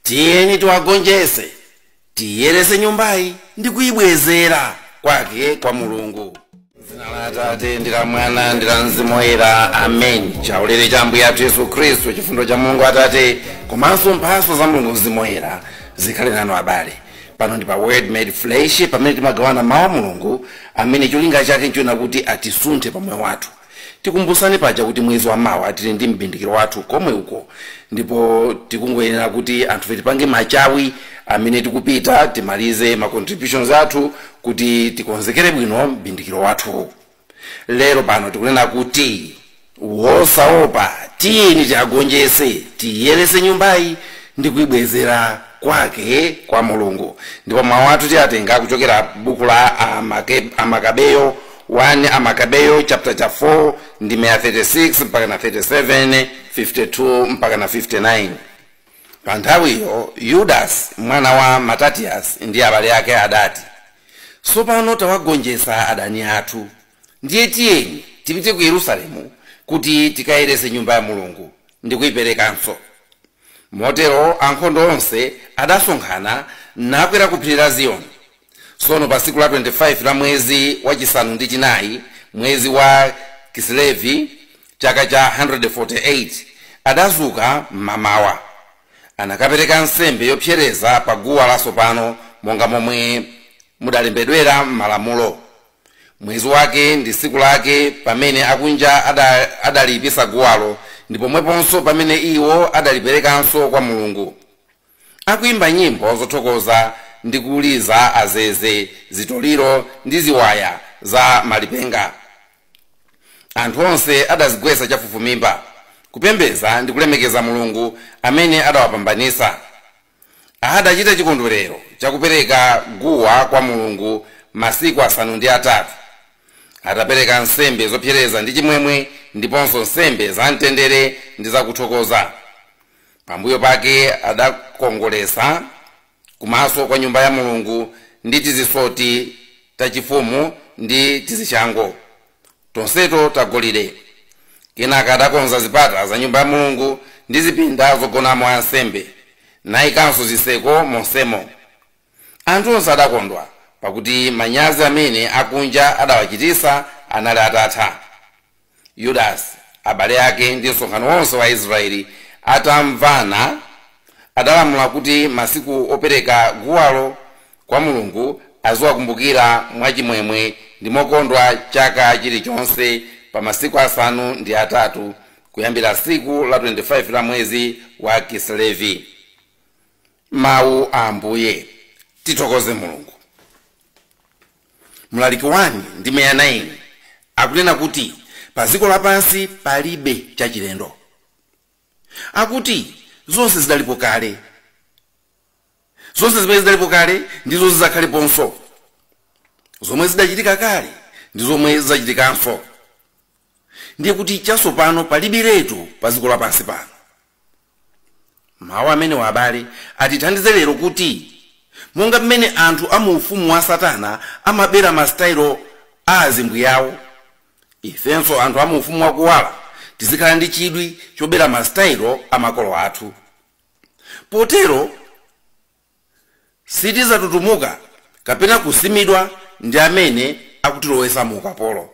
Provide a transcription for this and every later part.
Tiyeni tiwagonjese, tiyerese nyumbayi ndi kuyibwezera kwake kwa Mulungu. Zina la Atate ndi la Mwana ndi la Mzimu Woyera, amen. Chaulere cha Ambuye athu Yesu Khristu, chifundo cha Mulungu Atate komanso mphatso za Mulungu Mzimu Woyera zikhale nanu abale. Pano ndi pa Word Made Flesh, pamene timagawana mawu a Mulungu amene cholinga chake nchiona kuti atisunthe pa moyo wathu. Tikumbusane paja kuti mwezi wa mawa tili ndi mbindikiro wathu komwe uko, ndipo tikungoyenera kuti anthu tipange machawi amene tikupita timalize ma contributions athu kuti tikonzekere bwino mbindikiro wathu. Lero pano tikunena kuti wosaopa, tiyeni tiagonjese, tiyerese nyumbayi ndi kuibwezera kwake kwa Mulungu. Ndipo mawu athu tiatenga kuchokera buku la Amakabeyo 1 Amakabeyo chapter cha 4 ndi 36 mpaka na 37, 52 mpaka na 59. Pa nthawiyo Yudasi mwana wa Matatiyasi ndi abale ake adati, tsopano tawagonjetsa adani athu, ndiye tiyeni tipite ku Yerusalemu kuti tikayerese nyumba ya Mulungu ndi kuyiperekanso. Motero ankhondo onse adasonkhana nakwera ku phiri la Ziyoni. Tsono pa tsiku la 25 la mwezi wachisanu ndi chinayi, mwezi wa Kisilevi, chaka cha 148, adazuka mmamawa, anakapereka nsembe yopsereza pa guwa latsopano monga momwe mudalembedwera m'malamulo. Mwezi wake ndi tsiku lake pamene akunja adaliyipisa guwalo, ndi pomweponso pamene iwo adaliperekanso kwa Mulungu, akuimba nyimbo zothokoza ndi kuliza azeze, zitoliro ndi ziwaya za malipenga. Anthu onse adazigwetsa chafufumimba kupembedza ndi kulemekeza Mulungu amene adawapambanitsa. Adachita chikondwerero chakupereka guwa kwa Mulungu masiku 8, atapereka nsembe zopsereza ndi chimwemwe ndiponso nsembe za mtendere ndi zakuthokoza. Pambuyo pake adakongoletsa kumaso kwa nyumba ya Mulungu ndi tizisoti tachifumu ndi tizishango tonseto tagolide. Kenaka adakonza zipata za nyumba ya Mulungu ndi zipinda zogonamo ansembe, nayikanso ziseko monsemo. Anthu onse adakondwa, pakuti manyazi amene akunja adawachitisa anali atatha. Yudasi, abale ake ndi msonkhano wonse wa Israeli atamvana, adalamula kuti masiku opereka guwalo kwa Mulungu aziwakumbukira mwachimwemwe ndi mokondwa chaka chilichonse pa masiku 8, kuyambira tsiku la 25 la mwezi wa Kisilevi. Mawu a Ambuye. Tithokoze Mulungu. Mlaliki 1 ndi 9 akunena kuti pa dziko lapansi palibe chachilendo. Akuti zonse zidalipo kale, zonse zimene zidalipo kale ndizo zidzakhaleponso, zomwe zidachitika kale ndi zomwe zidzachitikanso. Ndiye kuti chatsopano palibiretu pa dziko lapansi pano. Mawu amenewa abale atithandize lero kuti monga mmene anthu a mu ufumu wa Satana amabera masitayilo a azimbwi awo, ifenso anthu a mu ufumu wakuwala tizikhala ndi chidwi chobera masitayilo a makolo athu. Potero sitizatutumuka kapena kusimidwa ndi amene akutilowetsa mu ukapolo.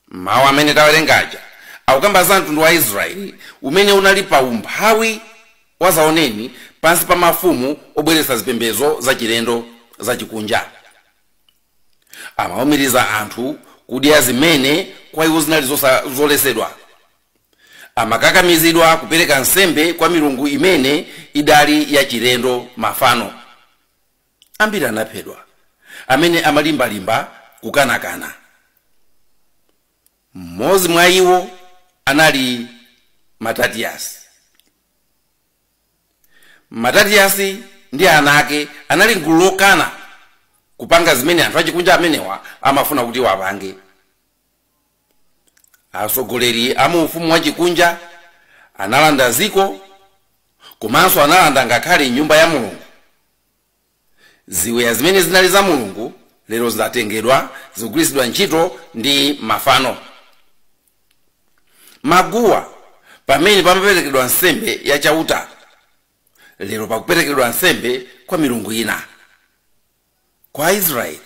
Mawu amene tawerengaja akukamba za mtundu wa Israeli umene unali pa umphawi wa zaoneni pansi pa mafumu obweretsa zipembedzo zachilendo zachikunja. Amawumiriza anthu kudya zimene kwa iwo zinali zoletsedwa. Amakakamizidwa kupereka nsembe kwa milungu imene idali yachilendo, mafano. Ambiri anaphedwa amene amalimbalimba kukanakana. Mmodzi mwa iwo anali Matatiyasi. Matatiyasi ndi ana ake anali gulu lokana kupanga zimene anthu achikunja amenewa amafuna kuti wapange. Atsogoleri a mu ufumu wachikunja analanda ziko, komanso analanda ngakhale nyumba ya Mulungu. Ziwiya zimene zinali za Mulungu lero zidatengedwa, zikugwiritsidwa ntchito ndi mafano. Maguwa pamene pamaperekedwa nsembe yachauta Lero pakuperekedwa nsembe kwa milungu ina. Kwa Aisraeli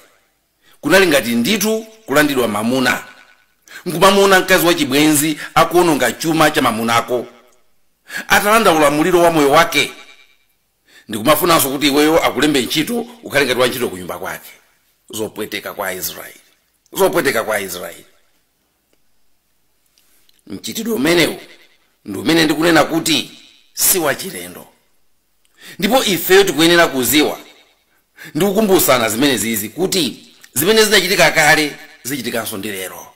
kunali ngati ndithu kulandidwa mamuna, nkumamuna mkazi wa chibwenzi akuononga chuma cha mamunako, atalanda ulamuliro wa moyo wake, ndikumafunanso kuti iweyo akulembe ntchito, ukhale ngati wa ntchito ku nyumba kwake. Zopweteka kwa Aisraeli, zopweteka kwa Aisraeli. Mchitidwe umenewu ndi umene ndikunena kuti si wachilendo, ndipo ifeyo tikuyenera kuziwa ndi kukumbusana zimene zizi, kuti zimene zinachitika kale zichitikanso ndi lero.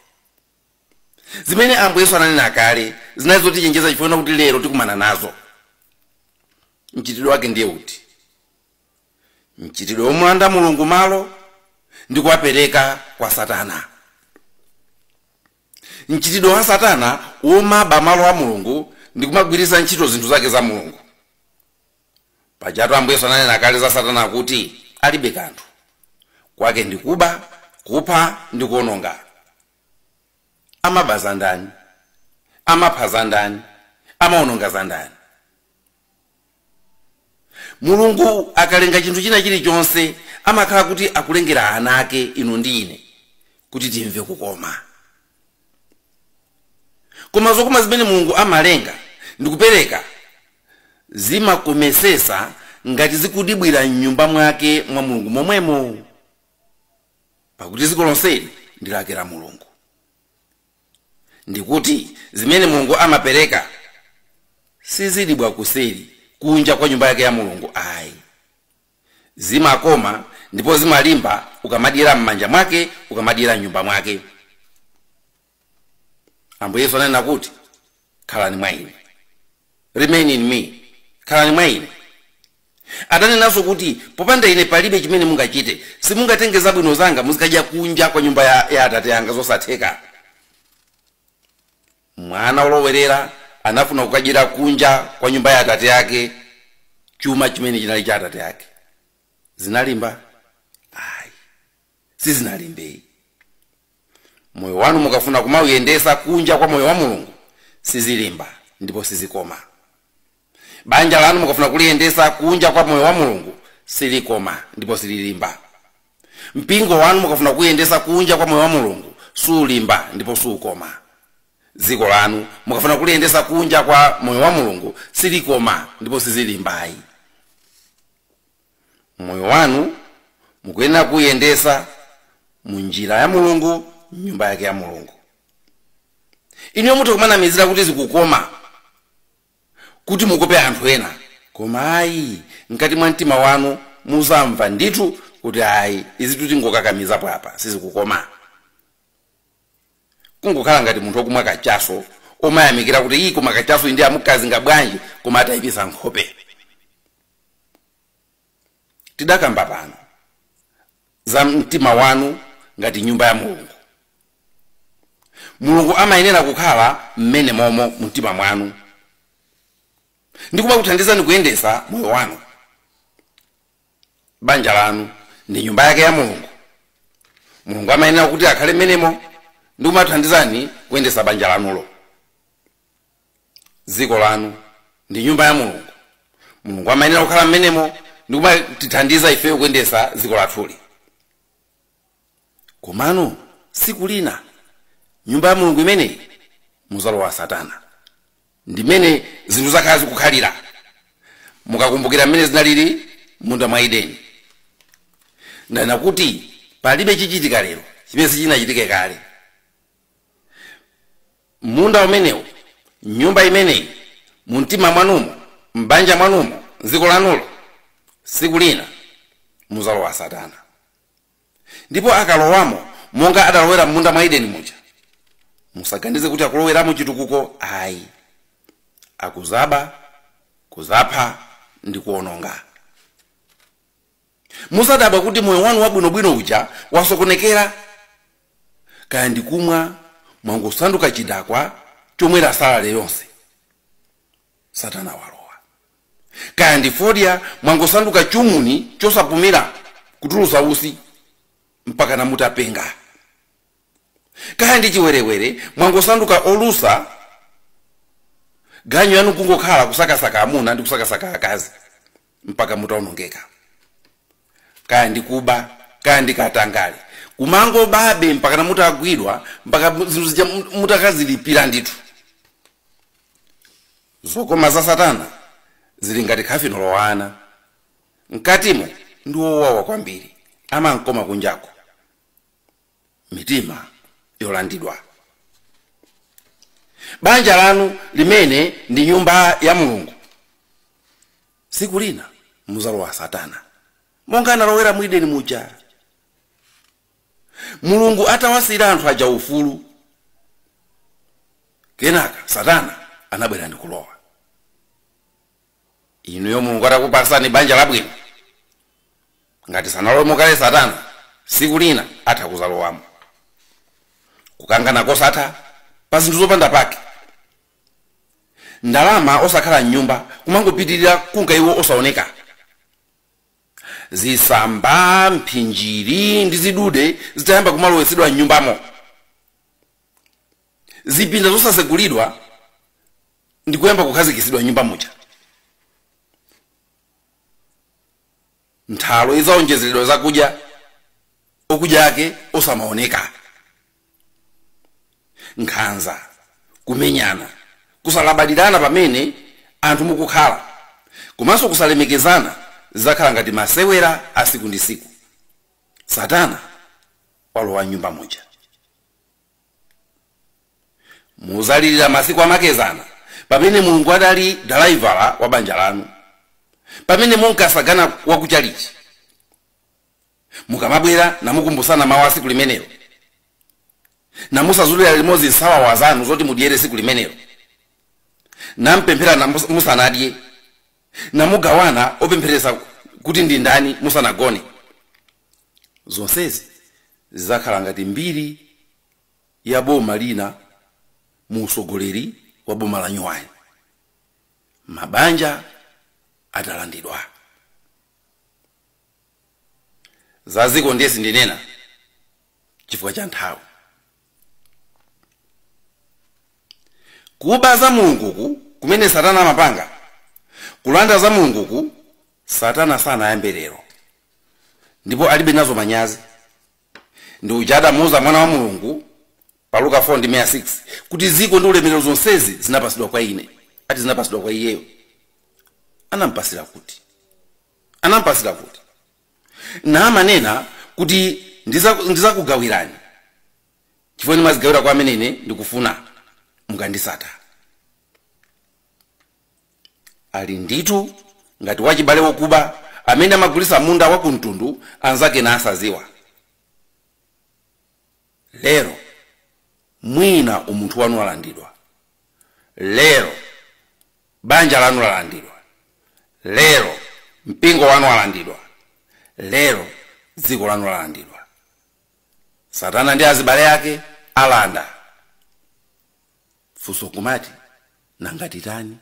Zimene Ambuye Yesu ananena kale zinali zotichenjeza, chifukwa kuti lero tikumana nazo. Mchitidwe wake ndiye uti? Mchitidwe womulanda Mulungu malo ndi kuwapereka kwa Satana. Mchitidwe wa Satana womaba malo a Mulungu ndi kumagwiritsa ntchito zinthu zake za Mulungu. Pajatu Ambuye Yesu ananena kale za Satana kuti alibe kanthu kwake, ndi kuba, kupha ndi kuononga. Amaba za ndani? Amapha za ndani? Amaononga za ndani? Mulungu akalenga chinthu china chilichonse amakhala kuti akulengera ana ake, inu ndi ine, kuti timve kukoma. Koma zokoma zimene Mulungu amalenga ndikupereka zimakomesesa ngati zikudibwira mnyumba mwake mwa Mulungu momwemo, pakuti dziko lonseli ndi lake la Mulungu. Ndikuti zimene Mulungu amapereka sizidibwa kuseri kunja kwa nyumba yake ya Mulungu ayi. Zimakoma ndipo zimalimba ukamadyera m'manja mwake, ukamadyera mnyumba mwake. Ambuye Yesu ananena kuti khalani mwa ine, remain in me, khalani mwa ine. Adanenanso kuti popanda ine palibe chimene mungachite, simungatenge zabwino zanga muzikadya kunja kwa nyumba ya atate anga, zosatheka. Mwana olowerera anafuna kukadyera kunja kwa nyumba ya atate ake chuma chimene chinali cha atate ake. Zinalimba? Ayi, sizinalimbeyi. Moyo wanu mukafuna kumauyendesa kunja kwa moyo wa Mulungu, sizilimba ndipo sizikoma. Banja lanu mukafuna kuliyendesa kunja kwa moyo wa Mulungu, silikoma ndipo sililimba. Mpingo wanu mukafuna kuyendesa kunja kwa moyo wa Mulungu, sulimba ndipo sukoma. Dziko lanu mukafuna kuliyendesa kunja kwa moyo wa Mulungu, silikoma ndipo sizilimbayi. Moyo wanu mukuyenera kuyendesa mu njira ya Mulungu, nyumba yake ya Mulungu. Inu mutha kumanamizira kuti zikukoma kuti mukope anthu ena, koma ayi, mkati mwa mtima wanu muzamva ndithu kuti ayi, izi tutingokakamizapo apa, sizikukoma. Kungokhala ngati munthu wokumwa kachaso omayamikira kuti iyi koma kachaso ndi amukazinga bwanji, koma atayipisa nkhope. Tidakamba pano za mtima wanu ngati nyumba ya Mulungu. Mulungu amayenera kukhala mmene momo mumtima mwanu ndikumakuthandizani kuyendesa moyo wanu. Banja lanu ndi nyumba yake ya Mulungu. Mulungu amayenera kuti akhale mmenemo ndikumathandizani kuyendesa banja lanulo. Dziko lanu ndi nyumba ya Mulungu. Mulungu amayenera kukhala mmenemo ndikumatithandiza ifeyo kuyendesa dziko lathuli. Komano siku lina nyumba ya Mulungu imeneyi muzalowa Satana. Ndimene zinthu zakhala zikukhalira. Mukakumbukira mmene zinalili munda mwa Edeni, ndanena kuti palibe chichitika lero chimene sichinachitike kale. Munda umenewu, nyumba imeneyi, mumtima mwanumo, m'banja mwanumo, dziko lanulo, siku lina muzalowa Satana. Ndipo akalowamo monga adalowera munda mwa Edeni muja, musaganize kuti akuloweramo chitukuko ayi. Akuzaba, kuzapha ndi kuononga. Musadabwa kuti moyo wanu wabwinobwino uja wasokonekera, kaya ndikumwa mwangosanduka chidakwa chomwera salale yonse, Satana walowa. Kaya ndi fodya mwangosanduka chumuni chosapumira kutulusa usi mpaka namutapenga. Kaya ndi chiwerewere mwangosanduka olusa ganyu yanu kungokhala kusakasaka amuna ndi kusakasaka akazi. mpaka mutaonongeka. Kaya ndi kuba, kaya ndi katangale, kumangobabe mpaka mutagwidwa, mpaka zinthu zija mutakazilipira ndithu. Zokoma za satana zili ngati khafino lowana, mkatimo ndi wowawa kwambiri, amankoma kunjako. Mitima yolandidwa. Banja lanu limene ndi nyumba ya Mulungu, siku lina muzalowa satana monga analowera mu Edeni muja. Mulungu atawasiyira anthu aja ufulu, kenaka satana anabwera ndi kulowa. Inuyo Mulungu atakupasani banja labwino, ngati sanalowe kale satana, siku lina atha kuzalowamo. Kukangana kosatha pa zinthu zopanda pake, ndalama osakhala mnyumba kumangopitirira kunka iwo osaoneka, zisamba, mphinjiri ndi zidude zitayamba kumalowetsedwa mnyumbamo, zipinda zosasegulidwa ndi kuyamba kukhazikitsidwa mnyumba muja, nthalo izaonjezeredwa zakudya, okudya ake osamaoneka, nkhanza, kumenyana, kusalabadilana pamene anthu mukukhala, komanso kusalemekezana zidzakhala ngati masewera a siku ndi siku. Satana walowa nyumba muja. Muzalirira masiku amakezana pamene Mulungu adali dalaivala wa banja lanu, pamene munkasagana wakuchalichi, mukamabwera namukumbusana mawu a siku limenelo, namusazulira limodzi nsawawa zanu zoti mudyere siku limenelo, nampemphera musanadye, namugawana opempheresa kuti ndi ndani musanagone. Zonsezi zidzakhala ngati mbiri ya boma lina mu usogoleri wa boma la nyuwani. Mabanja atalandidwa. Zaziko ndiye sindinena chifukwa cha nthawi. Kuba za Mulunguku kumene satana amapanga, kulanda za Mulunguku satana sanayambe lero, ndipo alibe nazo manyazi. Ndi uja adamuuza mwana wa Mulungu pa Luka 4:6 kuti ziko ndi ulemerero zonsezi zinapasidwa kwa ine. Ati zinapasidwa kwa iyeyo. Anampasira kuti? Anampasira kuti? Na amanena kuti ndizakugawirani chifukwa ndimazigawira kwa amene ine ndikufuna mukandisata. Ali ndithu ngati wachibale wokuba amene amagulitsa munda wakumtundu anzake na asaziwa. Lero mwina umunthu wanu walandidwa, lero banja lanu lalandidwa, lero mpingo wanu walandidwa, lero dziko lanu lalandidwa. Satana ndi azibale ake alanda. Funso kumati nangati tani?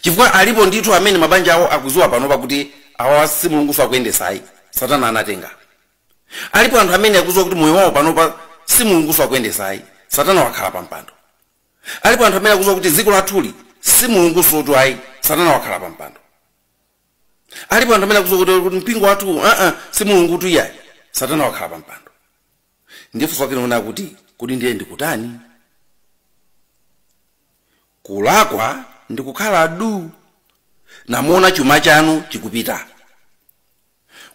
Chifukwa alipo ndithu amene mabanja awo akuzuwa panopa kuti awa si Mulungu sakuyendesayi, satana anatenga. Alipo anthu amene akuzuwa kuti moyo wawo panopa si Mulungu sakuyendesayi, satana wakhala pampando. Alipo anthu amene akuzuwa kuti dziko lathuli si Mulungu sotu ayi, satana wakhala pampando. Alipo anthu amene akuzuwa kuti mpingo wathu si Mulungu tu iyayi, satana wakhala pampando. Ndiye funso lake linaona kuti kodi ndiye ndikutani? Kulakwa ndikukhala du namuona chuma chanu chikupita.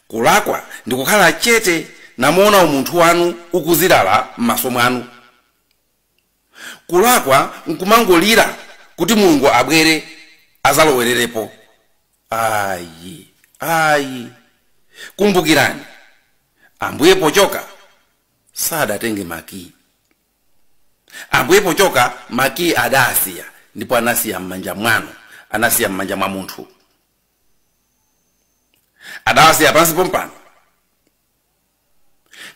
Kulakwa ndikukhala chete namuona umunthu wanu ukuzilala m'maso mwanu. Kulakwa nkumangolira kuti Mulungu abwere azalowererepo. Ayi, ayi. Kumbukirani, Ambuye pochoka sadatenge maki. Ambuye pochoka maki adasiya, ndipo anasiya m'manja mwanu, anasiya m'manja mwa munthu. Adawasiya pansi pompano.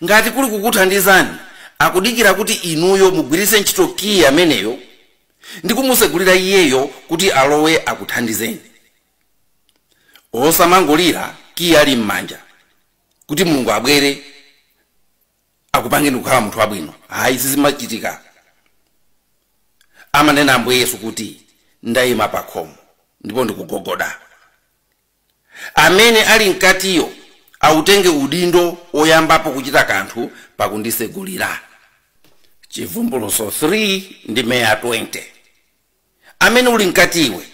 Ngati kuli kukuthandizani, akudikira kuti inuyo mugwiritse ntchito kiyi ameneyo ndi kumusegulira iyeyo kuti alowe akuthandizeni. Osamangolira kiyi ali m'manja kuti Mulungu abwere akupangeni kukhala munthu wabwino. Hayi, sizimachitika. Amanena Ambuye Yesu kuti ndayima pa khomo ndipo ndikugogoda. Amene ali mkatiyo autenge udindo oyambapo kuchita kanthu pakundisegulira. Chivumbulutso 3 ndi meya 20. Amene uli mkatiwe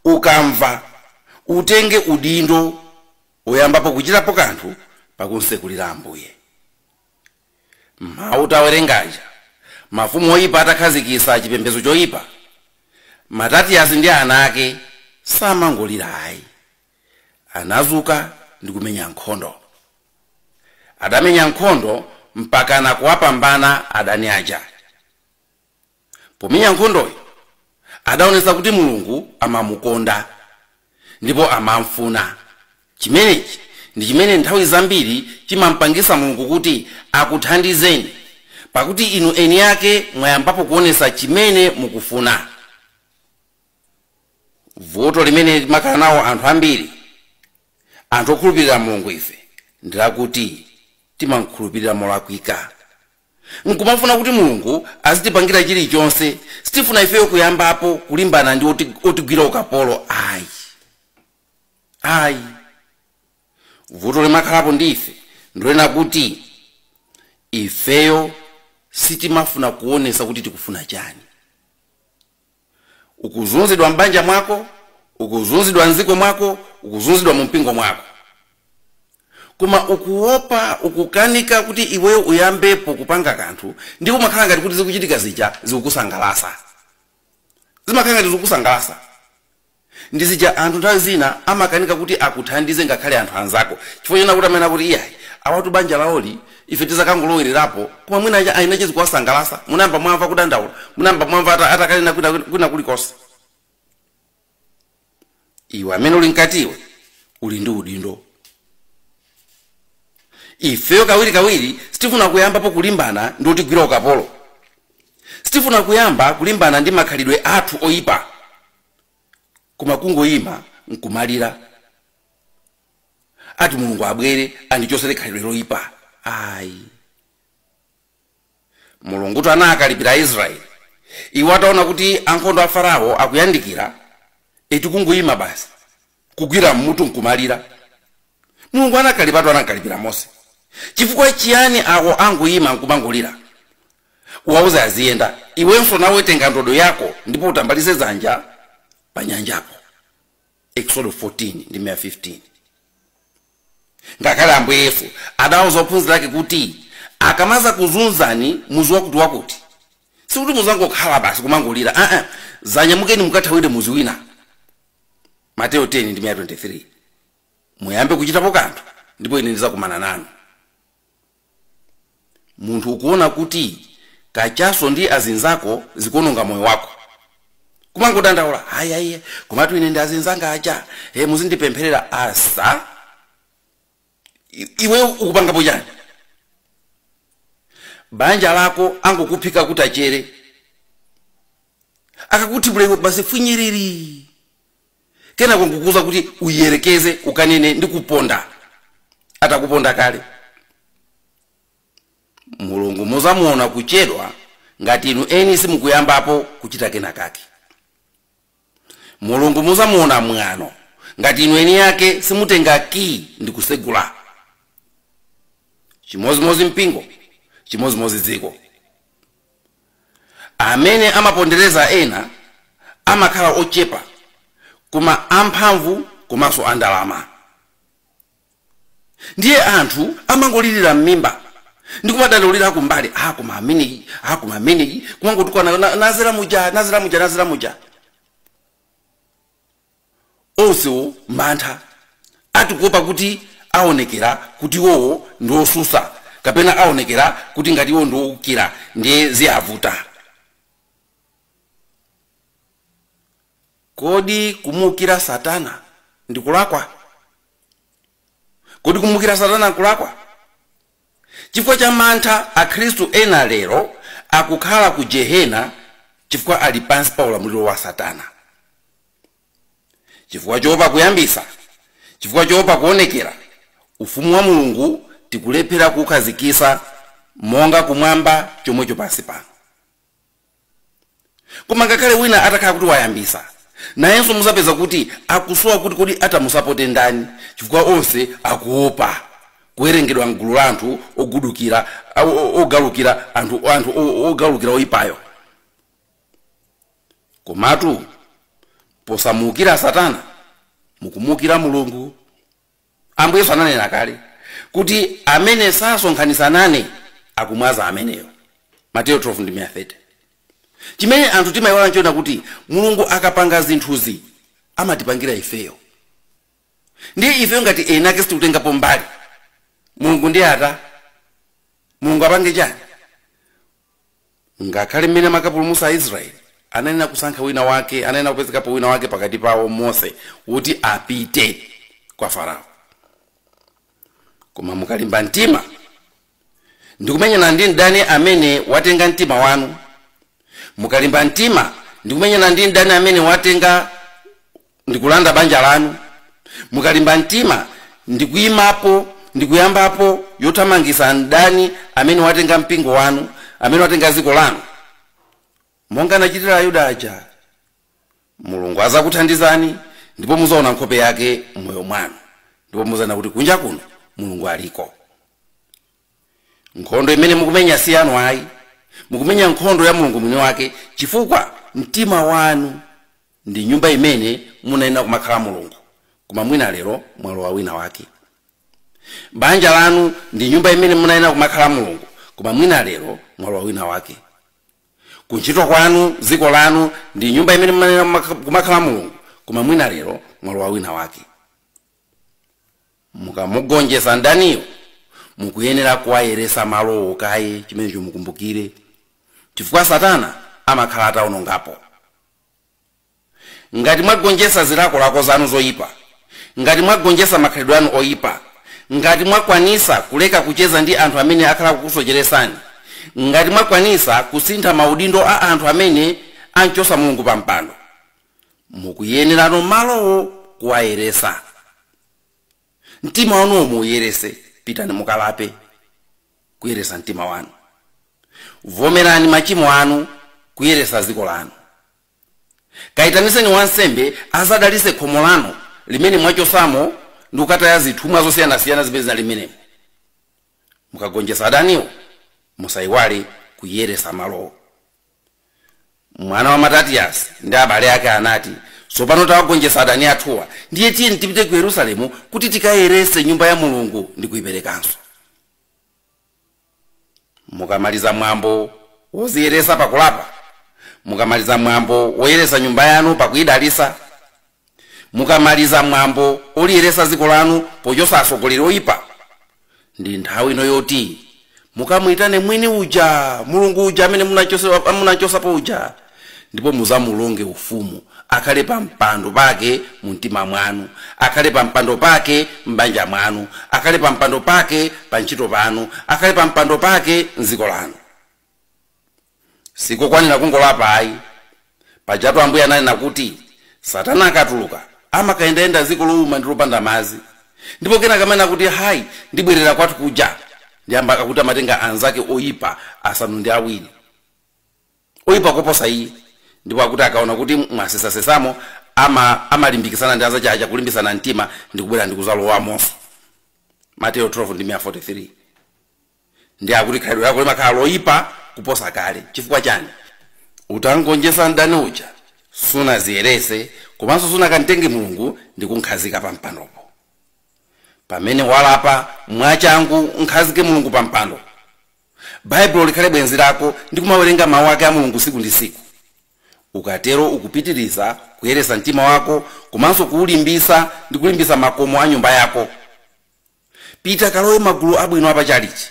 ukamva utenge udindo oyambapo kuchitapo kanthu pakunsegulira Ambuye. Mawu tawerengaja, mafumu oyipa atakhazikitsa chipembedzo choyipa, Matatiyasi ndi ana ake samangolira ayi, anazuka ndi kumenya nkhondo. Adamenya nkhondo mpaka na kuwapambana adani aja. Pomenya nkhondoyo adaonetsa kuti Mulungu amamukonda ndipo amamfuna. Chimenechi ndi chimene nthawi zambiri chimampangisa Mulungu kuti akuthandizeni, pakuti inu eni ake mwayambapo kuonetsa chimene mukufuna. Vuto limene limakhala nawo anthu ambiri, anthu okhulupirira Mulungu ife, ndilakuti timankhulupirira molakwika, nkumafuna kuti Mulungu azitipangira chilichonse. Sitifuna ifeyo kuyambapo kulimbana ndi otigwira ukapolo ayi, ayi. Vuto limakhalapo ndi ife ndilena kuti ifeyo sitimafuna kuonesa kuti tikufuna chani. Ukuzunzidwa m'banja mwako, ukuzunzidwa mdziko mwako, ukuzunzidwa mu mpingo mwako, koma ukuopa, ukukanika kuti iweyo uyambepo kupanga kanthu, ndipo umakhala ngati kuti zikuchitika zija zikukusangalasa, zimakhala ngati zikukusangalasa. Ndi zija anthu nthawi zina amakanika kuti akuthandize ngakhale anthu anzako, chifukwa chena kuti amene akuti iyayi awatu banja lawoli ife tizakangolowererapo, koma mwina aja ayina chizikuwasangalasa. Munayamba mwamva kudandaula, munayamba mwamva atakalena kwina kulikonse. Iwe amene uli mkatiwe uli ndi udindo. Ifeyo kawirikawiri sitifuna kuyambapo kulimbana ndi otigwira ukapolo, sitifuna kuyamba kulimbana ndi makhalidwe athu oyipa, koma kungoyima nkumalira ati Mulungu abwere andichosere khalidwe loyipa. Ayi, Mulungu anakalipira Israeli. Iwo ataona kuti ankhondo a Farao akuyandikira, eti kungoyima basi kugwira mmutu nkumalira. Mulungu anakalipatu, anakalipira Mose. Chifukwa chiyani awo angoyima nkumangolira? Uwauze aziyenda, iwenso nawe tenga ndodo yako ndipo utambalize dzanja pa nyanjapo. Exodo 14 ndi 15. Ngakhale Ambuye Yesu adawuza ophunzira ake kuti akamaza kuzunzani muzi wakuti wakuti, sikuti muzangokhala basi kumangolira, zanyamukeni mukathawire muzi wina. Mateo 10 ndi 23. Muyambe kuchitapo kanthu ndipo ine ndizakumana nanu. Munthu ukuona kuti kachaso ndi azinzako zikuononga moyo wako, kumangodandaula hayi hayi, komatu ine ndi azinzanga aja, muzindipempherera. Asa iwe ukupangapo chani? Banja lako angokuphika kuti achere, akakuthibula iwe basi funyiriri, kenako nkukuza kuti uyerekeze ukanene ndi kuponda. Atakuponda kale. Mulungu muzamuona kuchedwa ngati inu eni simukuyambapo kuchita kena kake. Mulungu muzamuona mwano ngati inu eni yake simutenga kii ndi kusegula. Chimozimozi mpingo, chimozimozi dziko. Amene amapondereza ena amakhala ochepa koma amphamvu komanso andalama. Ndiye anthu amangolirira m'mimba ndi kumadandaulira kumbali, koma ameneyi, koma ameneyi, kumangotukwana nazera muja, nazera muja, nazera muja. Onsewo mantha atikuopa kuti aonekera kuti iwowo ndi osusa, kapena aonekera kuti ngati iwo ndi owukira, ndiye ziyavuta. Kodi kumukira Satana ndi kulakwa? Kodi kumukira Satana nkulakwa? Chifukwa cha mantha, akhristu ena lero akukhala ku jehena chifukwa ali pansi pa ulamuliro wa Satana. Chifukwa choopa kuyambisa, chifukwa choopa kuonekera, ufumu wa Mulungu tikulephera kukhazikisa monga kumwamba chomwecho pansi pano. Koma ngakhale wina atakhala kuti wayambisa, Nayenso muzapeza kuti akusowa kuti kodi atamusapote ndani, chifukwa onse akuopa kuwerengedwa mgulu la anthu ogudukira, ogalukira, anthu ogalukira oyipayo. Komatu posamukira Satana mukumukira Mulungu. Ambuye Yesu ananena kale kuti amene sasonkhanitsa nane akumwaza ameneyo. Mateyu 12:30. Chimene anthu timayiwala nchoona kuti Mulungu akapanga zinthuzi amatipangira ifeyo. Ndiye ifeyo ngati ena ake sitikutengapo mbali, Mulungu ndiye ata Mulungu apange chani? Ngakhale mmene amakapulumutsa Aisraeli, ananena kusankha wina wake, ananena kupezekapo wina wake pakati pawo, Mose, kuti apite kwa Farao. Koma mukalimba mtima ndikumenyana ndi mdani amene watenga mtima wanu, mukalimba mtima ndikumenyana ndi mdani amene watenga ndikulanda banja lanu, mukalimba mtima ndikuyimapo ndikuyambapo yothamangisa mdani amene watenga mpingo wanu, amene watenga dziko lanu, monga anachitira Ayuda aja, Mulungu azakuthandizani ndipo muzaona nkhope yake m'moyo mwanu, ndipo muzaona kuti kunja kuno Mulungu aliko. Nkhondo imene mukumenya si yanu ayi, mukumenya nkhondo ya Mulungu mwini wake, chifukwa mtima wanu ndi nyumba imene munayenera kumakhala Mulungu, koma mwina lero mwalowa wina wake. Banja lanu ndi nyumba imene munayenera kumakhala Mulungu, koma mwina lero mwalowa wina wake. Kuntchito kwanu, dziko lanu ndi nyumba imene munayenera kumakhala Mulungu, koma mwina lero mwalowa wina wake. Mukamugonjetsa mdaniyo, mukuyenera kuwayeresa malowo kaye, chimenecho mukumbukire, chifukwa Satana amakhala atawonongapo. Ngati mwagonjetsa zilakolako zanu zoyipa, ngati mwagonjetsa makhalidwe anu oyipa, ngati mwakwanisa kuleka kucheza ndi anthu amene akhala kukusocheresani, ngati mwakwanisa kusintha maudindo a anthu amene anchosa Mulungu pa mpando, mukuyenerano malowo kuwayeresa. Mtima wanuwo muuyerese, pitani mukalape kuyeresa mtima wanu. Vomerani machimo anu kuyeresa dziko lanu. Kayitaniseni wansembe azadalise khomo lanu limene mwachosamo ndi kukataya zithumwa zosiyanasiyana zimene zinali m'menemo. Mukagonjetsa adaniwo, musayiwale kuyeresa malowo. Mwana wa Matatiyasi ndi abale ake anati, tsopano tawagonjetsa adani athuwa, ndiye tiyeni tipite ku Yerusalemu kuti tikayerese nyumba ya Mulungu ndi kuyiperekanso. Mukamaliza mwambo woziyeresa pakulapa, mukamaliza mwambo woyeresa nyumba yanu pakuyidalisa, mukamaliza mwambo oliyeresa dziko lanu pochosa atsogoleri oyipa, ndi nthawi ino yoti mukamuyitane mwini uja, Mulungu uja amene munachosapo uja, ndipo muzamulonge ufumu, akhale pa mpando pake mu mtima mwanu, akhale pa mpando pake m'banja mwanu, akhale pa mpando pake pa ntchito panu, akhale pa mpando pake m'dziko lanu. Sikokwanira kungolapa ayi. Pajatu Ambuye ananena kuti Satana akatuluka amakayendayenda dziko lowuma ndi lopanda madzi, ndipo kenaka amanena kuti hayi, ndibwerera kwathu kuja, ndiyamba akuti amatenga anzake oyipa 7 oyipa koposa iye, ndipo akuti akaona kuti mwasesasesamo amalimbikisana ndi anzake aja kulimbisana mtima ndi kubwera ndi kuzalowamonso. Mateyu 12:43. Ndi akuti khalidwe lako limakhala loyipa kuposa kale. Chifukwa chani? Utangonjetsa mdani uja sunaziyerese, komanso sunakamtenge Mulungu ndi kunkhazika pa mpandopo. Pamene walapa mwachangu, nkhazike Mulungu pa mpando. Baibulo likhale bwenzi lako ndi kumawerenga mawu ake a Mulungu siku ndi siku. Ukatero ukupitiriza kuyeresa mtima wako, komanso kuwulimbisa ndi kulimbisa makomo a nyumba yako. Pita kalowe magulu abwino apachalichi,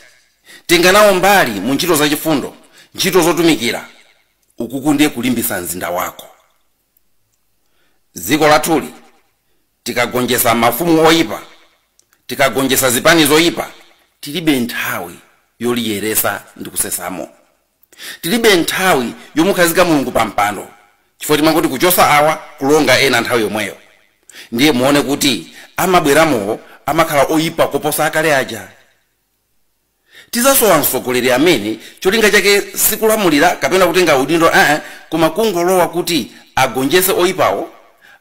tenga nawo mbali mu ntchito zachifundo, ntchito zotumikira. Ukuku ndiye kulimbisa mzinda wako. Dziko lathuli tikagonjetsa mafumu oyipa, tikagonjetsa zipani zoyipa, tilibe nthawi yoliyeresa ndi kusesamo. Tilibe nthawi yomukhazika Mulungu pa mpando, chifukwa timangoti kuchosa awa kulonga ena nthawi yomweyo. Ndiye muone kuti amabweramowo amakhala oyipa koposa akale aja. Tizasowa mtsogoleri amene cholinga chake sikulamulira kapena kutenga udindo, koma kungolowa kuti agonjetse oyipawo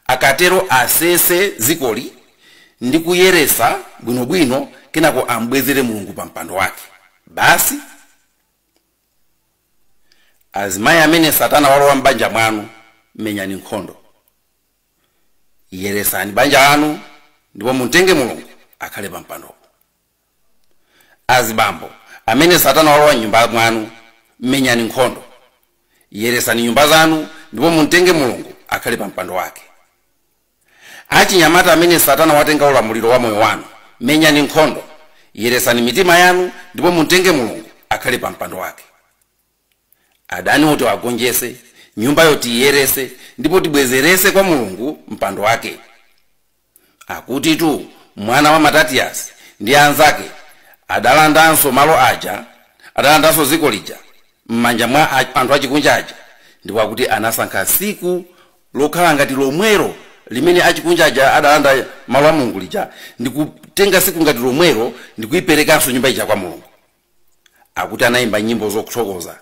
Akatero asese zikoli ndi kuyeresa bwinobwino, kenako ambwezere Mulungu pa mpando wake basi. Azimayi amene Satana walowa m'banja mwanu, menyani nkhondo, yeresani banja lanu ndipo mutenge Mulungu akhale pa mpandopo. Azibambo amene Satana walowa m'nyumba mwanu, menyani nkhondo, yeresani nyumba zanu ndipo mutenge Mulungu akhale pa mpando wake. Achinyamata amene Satana watenga ulamuliro wa moyo wanu, menyani nkhondo, yeresani mitima yanu ndipo mutenge Mulungu akhale pa mpando wake. Adani oti wagonjese, nyumbayo tiyerese ndipo tibwezerese kwa Mulungu mpando wake. Akuti tu mwana wa Matatiyasi ndi anzake adalandanso malo aja, adalandanso ziko lija m'manja mwa anthu achikunja aja, ndipo akuti anasankha siku lokhala ngati lomwero limene achikunja aja adalanda malo a Mulungu lija, ndikutenga siku ngati lomwero ndikuyiperekanso nyumba ija kwa Mulungu. Akuti anayimba nyimbo zokuthokoza,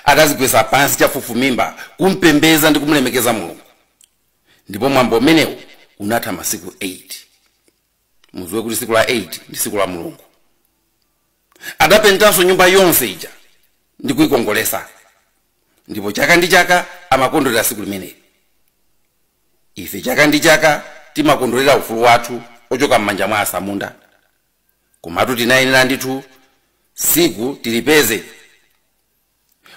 adazigwesa pansi chafufumimba kumpembeza ndi kumulemekeza Mulungu. Ndipo mwambo umenewu unatha masiku 8. Muziwe kuti siku la 8 ndi siku la Mulungu. Adapentanso nyumba yonse ija ndi kuyikongolesa, ndipo chaka ndi chaka amakondwerera siku limeneli. Ife chaka ndi chaka timakondwerera ufulu wathu ochoka m'manja mwa asamunda, komatu tinayenera ndithu siku tilipeze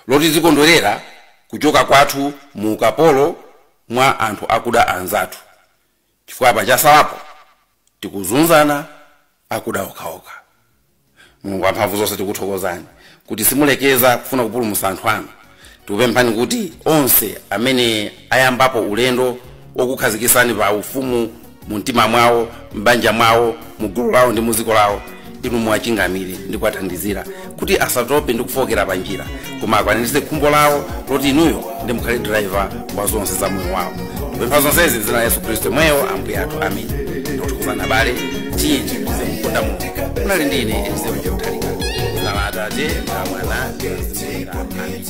loti zikondwerera kuchoka kwathu mu ukapolo mwa anthu akuda anzathu, chifukwa pachasalapo tikuzunzana akuda okhaokha. Mulungu wamphamvu zonse, tikuthokozani kuti simulekeza kufuna kupulumutsa anthu anu. Tikupemphani kuti onse amene ayambapo ulendo wokukhazikitsani pa ufumu mu mtima mwawo, m'banja mwawo, mu gulu lawo ndi mu dziko lawo, inu muwachingamire ndi kuwathandizira kuti asatope ndi kufokera pa njira, koma akwaniritse khumbo lawo loti inuyo ndi mukhale driver wa zonse za moyo wawo. Tikupempha zonsezi m'dzina la Yesu Khristu mweyo Ambuye athu, amen. Ndikuthokozani abale, tiyeni tizimukonda Mulungu. Kunali ndi ine Eliseo Mutharika. Dzina la Atate, la Mwana ndi la Mzimu Woyera, amen.